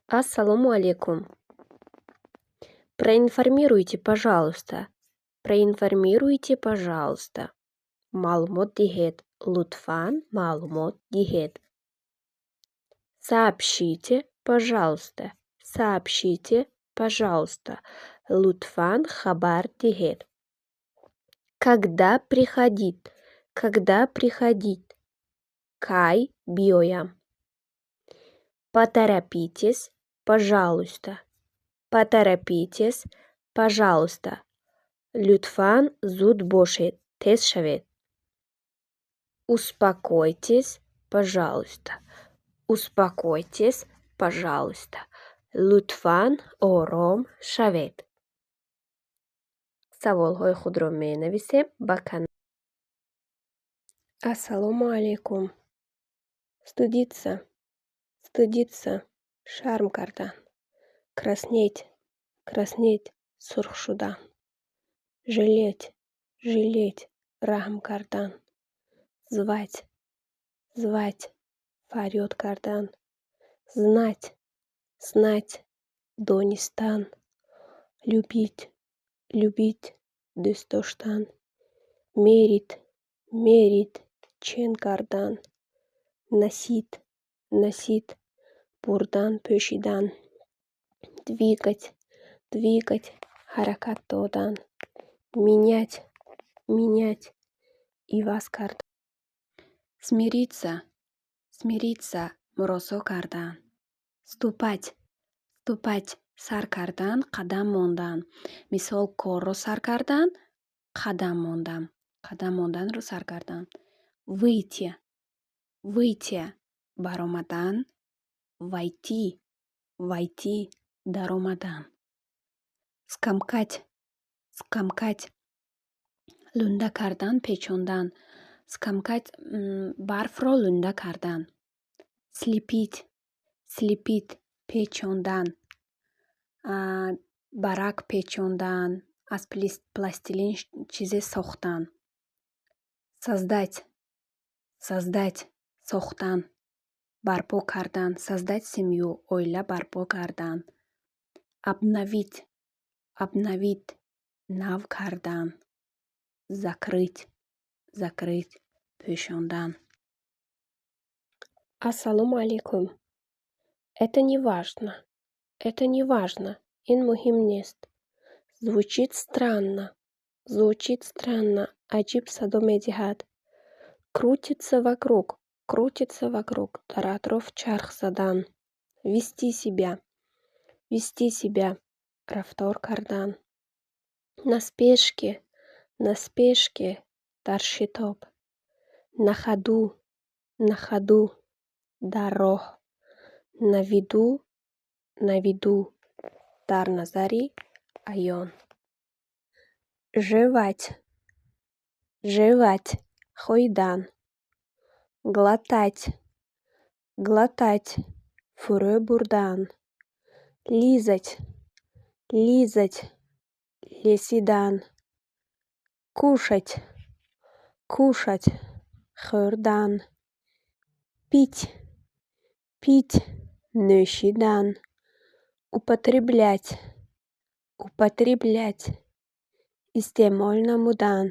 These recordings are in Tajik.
Ассалому алайкум. Проинформируйте, пожалуйста. Проинформируйте, пожалуйста. Маълумот диҳед. Лутфан, маълумот диҳед. Сообщите, пожалуйста. Сообщите, пожалуйста. Лутфан, хабар диҳед. Когда приходить? Когда приходить? Кай биёям? Поторопитесь, пожалуйста. Поторопитесь, пожалуйста. Лутфан, зуд бошед, тез шавед. Успокойтесь, пожалуйста. Успокойтесь, пожалуйста. Лутфан, ором шавед. Саволҳои худро менависем ба канал. Ассалому алайкум. Стыдиться, стыдиться, шарм кардан. Краснеть, краснеть, сурх шудан. Жалеть, жалеть, раҳм кардан. Звать, звать, фарёд кардан. Знать, знать, донистан. Любить, любить, дӯст доштан. Мерить, мерить, чен кардан. Носить, носить, бурдан, пӯшидан. Двигать, двигать, ҳаракат додан. Менять, менять, иваз кардан. Смириться, смириться, муросо кардан. Ступать, ступать, сар кардан, қадам мондан. Мисол, корро сар кардан, қадам мондам, қадам монданро сар кардан. Выйти, выйти, баромадан. Войти, войти, даромадан. Скомкать, скомкать, лунда кардан, печондан. Скомкать, барфро лунда кардан. Слепить, слепить, печондан, барак печондан, аз пластилин чизе сохтан. Создать, создать, сохтан, барпо кардан. Создать семью, оила барпо кардан. Обновить, обновить, нав кардан. Закрыть, закрыть, пӯшондан. Ассалому алайкум. Это не важно. Это не важно. Ин муҳим нест. Звучит странно. Звучит странно. Аҷиб садо медиҳад. Крутиться вокруг. Крутиться вокруг. Дар атроф чарх задан. Вести себя. Вести себя. Рафтор кардан. На спешке. На спешке. Дар шитоб. На ходу. На ходу. Дар роҳ. На виду. На виду. Дар назари аён. Жевать. Жевать. Хӯидан. Глотать. Глотать. Фурӯ бурдан. Лизать. Лизать. Лесидан. Кушать. Кушать. Хӯрдан. Пить. Пить. Нӯшидан. Употреблять. Употреблять. Истеъмол намудан.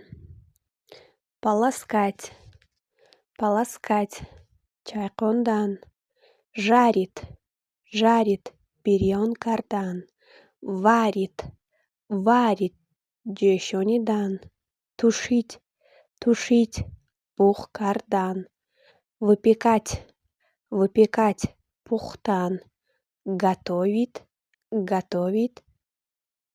Полоскать. Полоскать. Чайқондан. Жарить. Жарить. Бирён кардан. Варить. Варить. Ҷӯшонидан. Тушить. Тушить. Буғ кардан. Выпекать. Выпекать. Пухтан. Готовить. Готовить.